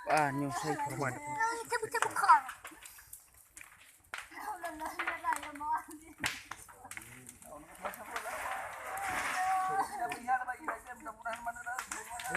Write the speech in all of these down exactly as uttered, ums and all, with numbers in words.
Ah, nyusai.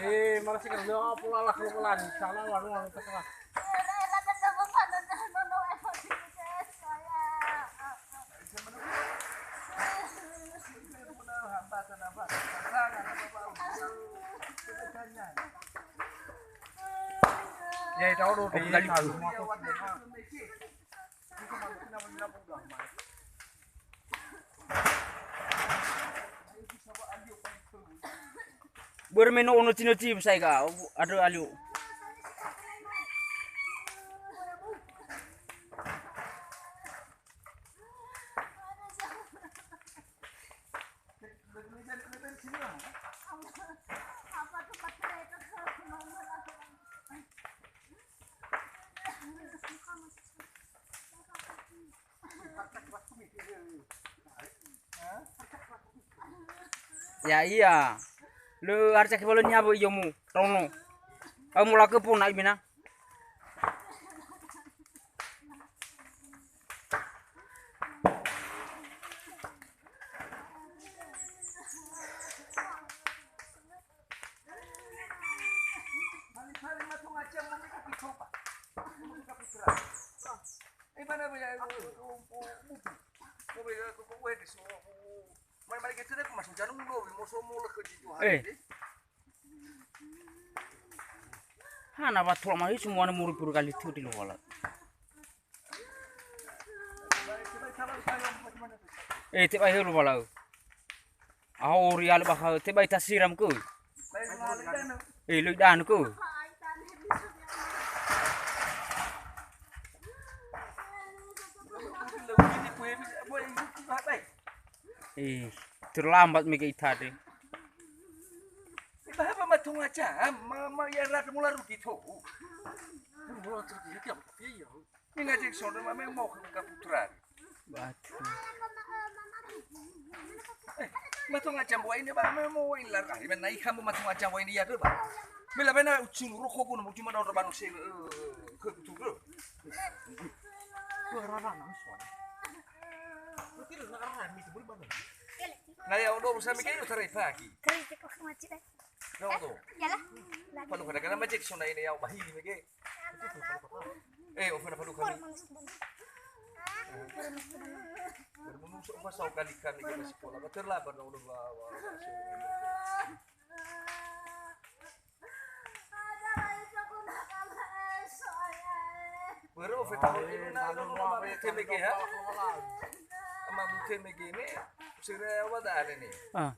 Eh, malah sih kalau apa lah, kalau lari, salah lah, lu nggak salah. Ya, itu udah di. Börö me no ono tino tibu sai ka, ada alio. Ya iya. Lö arca ke balo nya bo iyomu. Rono. Au mulakö pona ibina. Eh. Hana wa tola mai semua na muri puru kali tu di luar. Eh, tebai helu balau. Aho ori ale bakha tebai tasiram ku. Eh, loi dan ku. Eh, terlambat mege ita de. Bahapa matunga jam, ma, ma, ya, rat mula rugi tu. Mula rugi, ya, ya. Ninga jeng sondre ma me mo ka putra. Batu. Eh, matunga jam wa ini ba me mo wa ini lar. Ah, men nai kamu matunga jam wa ini ya, ba. Mela bena ucun roko guna mu cuma daur banu se, eh, ke tu, bro. Wah, rara nang suara. Betul na arah mi tu beri banu. Nah, ya, udah usah mikir, udah tarik pagi. Kritik kok macet, eh. Ya'odo. Iyalah. Paluha daga nama cek sona ini ya'o bahili mege. Eh, ofena paluha ni. Bermunusuk pasau kalikan lagi ke sekolah. Terlambat dong udah bawa. Börö ofeta ho ina no no ma mute mege ha. Ma mute mege me. Sere wa da ne. Ah.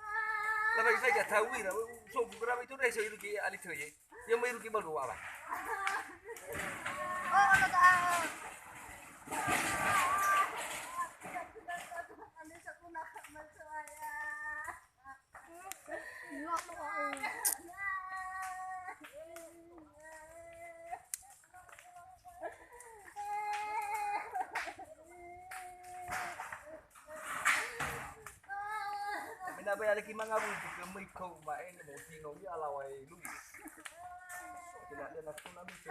La bagi saya tahu ira. So bukan itu deh saya irugi alih tu ye. Yang mai irugi balu apa? Mina ba ya lagi manga bu ke mai kau ma ene mo tino ya lawa e lu. Tidak ada nak pun nabi tu.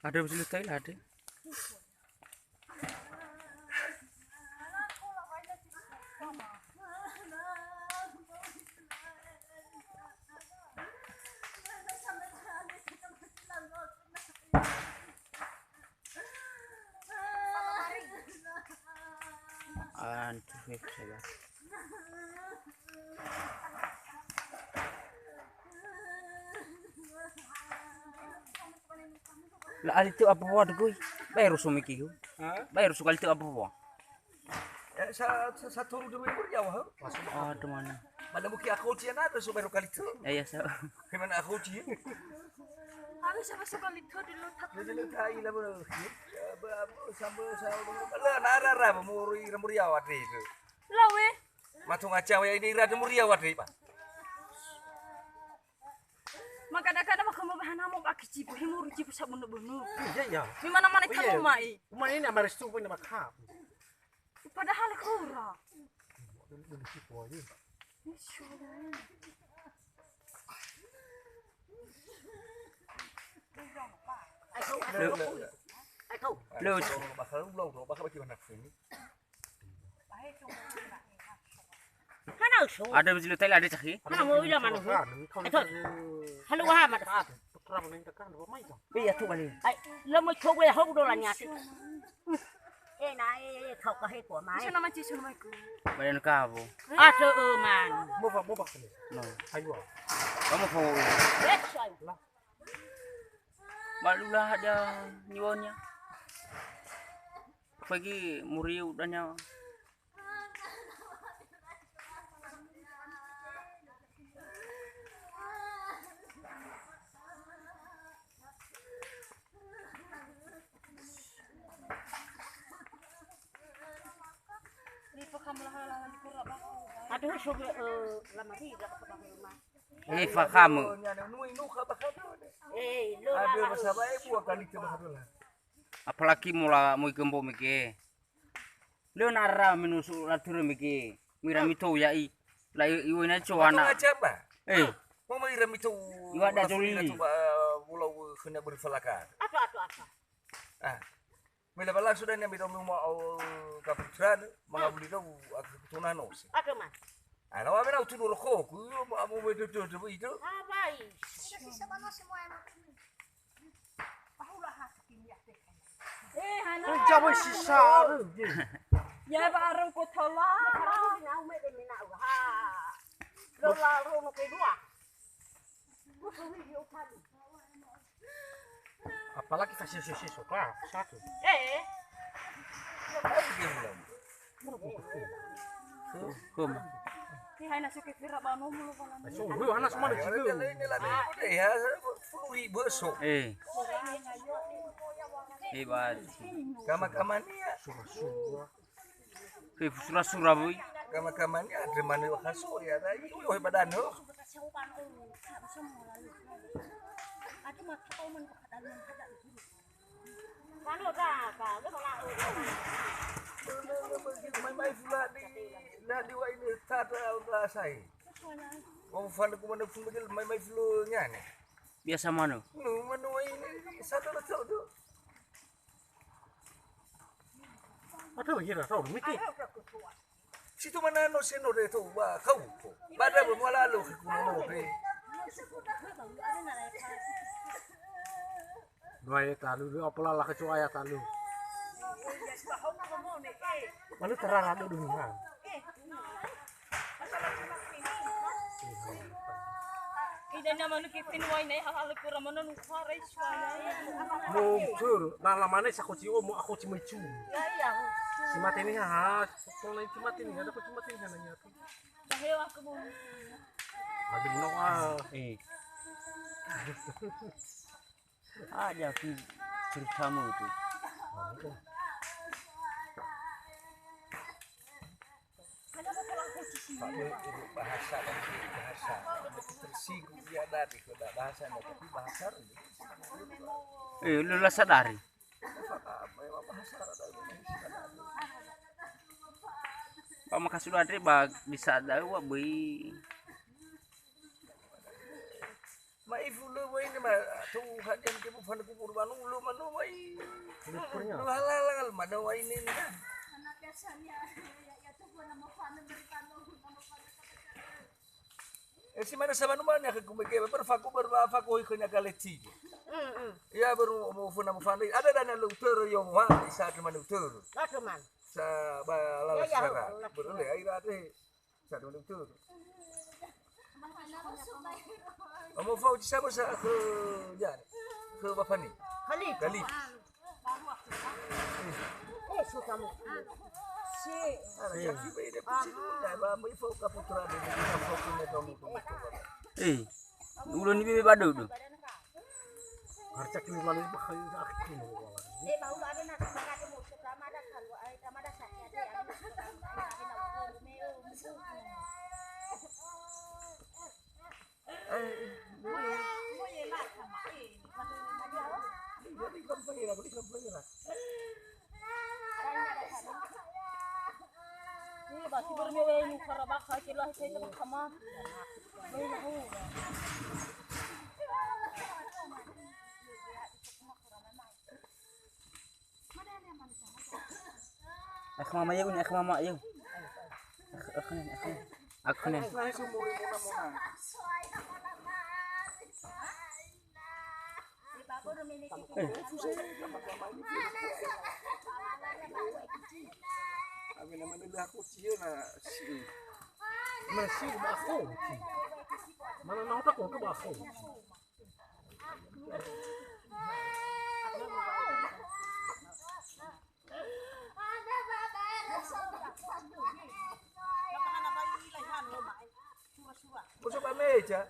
Ada besi letai lah ada. Antu, eh, saya. La ali teu apa wa degoi. Bae rusu miki hu. Ha? Bae rusu kali teu apa wa. Eh, sa, sa, satoru demi beriawa, ha? Aduh, mana? Mana mungkin aku ujian ada, so baru kali tu. Ya, ya, sa. Gimana aku ujian? Habis sama sekali tu dulu tak. Jadi lu kai lah, bro. Ya, ba, ba, sambil saya udah. Lah, nara, ra, ba, muri, muri awat deh itu. Lah, weh. Matung aca, weh, ini ira muri awat deh, Pak. Makada-kada maka mau bahan amo baki cipu, he muru cipu sabunu-bunu. Iya, iya. Di mana-mana. Oh, iya. Kamu mai. Uma ini amaris tu punya makam. Padahal kurang. Dulu, dulu situ aja. Insya Allah. Lö. Lö. Hana uso. Ada mesti letak ada cakhi. Hana mau ila manu. Eto. Halo, wahama. Iya, tu balik. Ai, lama coba ya, hau dola nyati. Eh, na, eh, eh, kau kahe ko mai. Sana maci, sana mai ko. Badan kabo. Ato, eh, man. Mau apa, mau apa sini? No. Ayo. Kamu mau. Eh, say. Malulah ada nyiwanya. Pagi muriu danya. Aduh, sobe, eh, lamari, lah, ke rumah. Eh, fakamu. Eh, lo, Aduh, lah, bahasa baik buah kali ke bahasa lah. Apalagi mula moi gembo mege. Lö na ara menusu lature mege. Mira mitou ya'i. La i-, iwena cowana. Atau aja, Mbak? Eh. Mau mira mitou. Iwa da joli. Mitou, Mbak, bulau kena beri falakan. Apa, apa, apa? Ah. Mila bala sudah ni ambil dong mau au kaputra, mangabuli dong aku tuna nos. Apa, Mas? Ah, lawa mena utu rokok, ku mau mau betul betul itu. Apa, is? Sudah sisa mana semua yang Eh, hana. Eh, jawa sisa. Ya, ba areng ko thola. Lo la ro no kedua. Apalagi kasih sisi suka satu. Eh. Kom. Ni hai na suke kira ba nomu lo. So, lu hana semua di situ. Ini lah deh, ya, sepuluh ribu so. Eh. Hebat. Kama-kama ni ya. Sura-sura. Ke sura-sura, boy. Kama-kama ni ada mana haso ya, dah. Iyo, hebat dah, no. Mai-mai fula di, na di wa ini tata rasai. Oh, fana ku mana fula mai-mai fula nyane. Biasa mano. Nu mano wa ini sata la tau do. Ada lagi rasa miki. Situ mana no seno de to ba kau ko. Pada bermuala lo ke kuno de. Dua ya talu, dua apa lah kecoa ya talu. Mana terang ada dunia. Ida na manu kitin wai nai hal-hal kura mana nu kare suara. Mo tur, na lamane sa koci o mo aku ci mai cu. Ya, ya. Si mate ni ha, ha, si mate ni ada koci mate ni ha nanya tu. Bahaya aku mau. Habis no ah. Eh. Ada aku ceritamu itu. Bahasa, bahasa. Tersinggung dia dari kena bahasa, tapi bahasa. Eh, lu rasa dari. Ba makasudade ba bisa daua böi. Mai fulu wai ni ma tu hadian ke bu fana kubur banu lu manu wai. Lu halal mana wai ni. Eh, si mana sabanu mana ke kumeke ber faku ber faku hoi khönia kaleci. Mm, mm. Ya baru mau fana mau fana. Ada dana lu tero yo mo ha, isa ke mana tero. Lakuman. Sa ba la sara. Berle ai rate. Sa dulu tu. Amo fau ci sabo sa ke ya. Ke bapa ni. Kali. Kali. Eh, suka mu. Si. Ada yang tiba ini pasti ya ba mai fau kaputra de. Eh. Ulo ni bebe bado do. Harca kini malu bakal aku. Eh, mau ada nak makan mu sama ada kalau ada sama ada sakit ada. Akh mama yuk ni, akh mama yuk. Akh, akh ni, akh ni. Akh ni. Mana na otak ko ba ko. Masuk ba meja.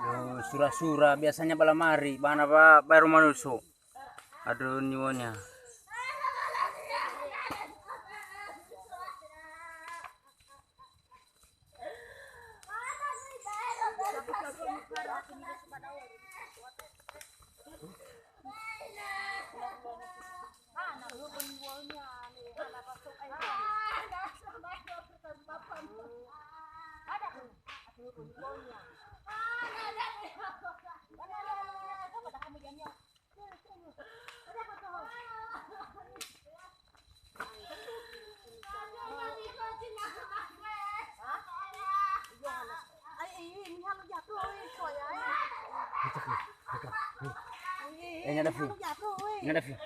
Yo, sura-sura, biasanya ba lamari, ba hana ba, baero manuso. Aduh, niwonia. Eh, nggak ada view. Nggak ada view.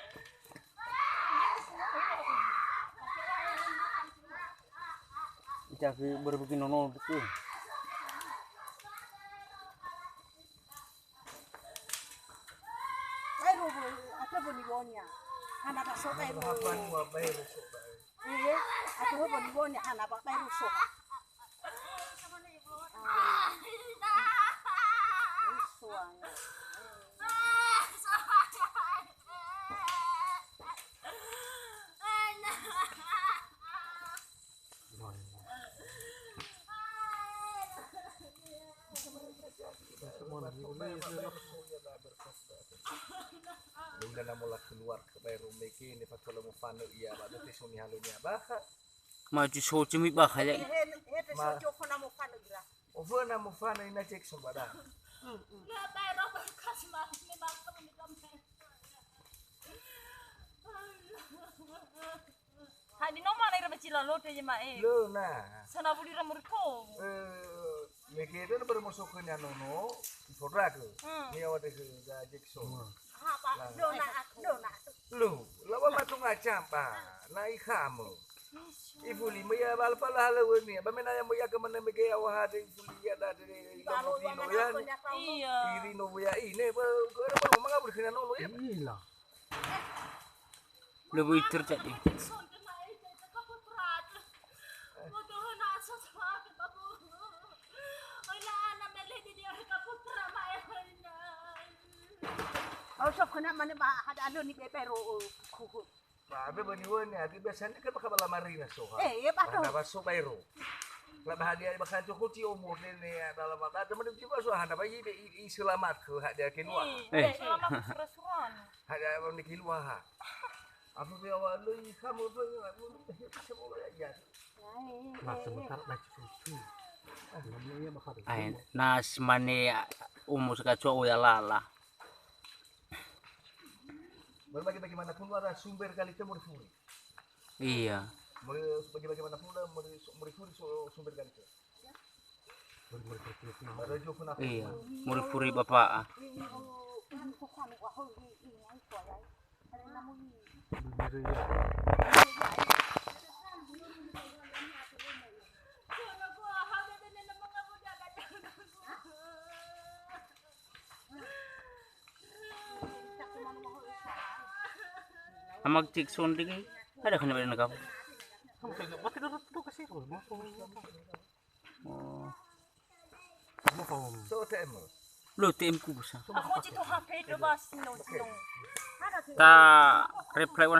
Ita view baru bikin nono betul. Baero, atau boniwonia. Hana ba so baero. Apa ni wa baero so baero. Iya, atau boniwonia hana ba baero so. Ah. Suang. Udah na mola keluar ke baero mege ne fatola mofano ia ba dote so mihalo nia bakha. Ma ju so ju mi bakha ya. He, he, he, te so jo fana mofano ira. O fana mofano ina Jackson bada. Na baero ba kas ma ne ma ko ni kam. Hadia no mana ira becila lote je ma'e. Lo na. Sana buli ra murko. Eh, mege dana baru masuk ke nono, ifodrake. Hmm. Ni awak deh ke Jackson. Ha, Pak. Lo na, lo na. Lo, lawa matung acam, Pak. Na ikhamu. Ifuli maya bal pala hala weni. Ba mena ya maya ke mana mege awak hade ifuli ya da de. Ba lo ya mana ko ya tahu. Iya. Iri no ya ini, ba, ko ada baru mangabur ke nono ya. Iya. Lebih terjadi. Au sok kena mana ba hada alo ni bebero kuhu. Ba ada bani wani adi biasanya kan bakal bala marina soha. Eh, iya, betul. Ada baso baero. Lah bahagia bakal cukup ci umur ini adalah mata teman di baso hana bayi di selamat ke hak dia keluar. Eh, selamat ke surah-surah. Hada abang deke luaha. Apa be awak lu ikam apa semua ya. Nah, sebentar na cucu. Namanya bakal. Ai, na simane umu sakacoa oya lala. Baru bagi bagaimanapun ada sumber kali itu murifuri. Iya. Muri bagi bagaimanapun ada muri muri furi sumber kali itu. Iya, muri furi bapa'a. Amak cik sonding, ada kena beda nakap. Oh. So T M. Lo T M ku busa. Aku cito H P do bas no no. Ta reply wana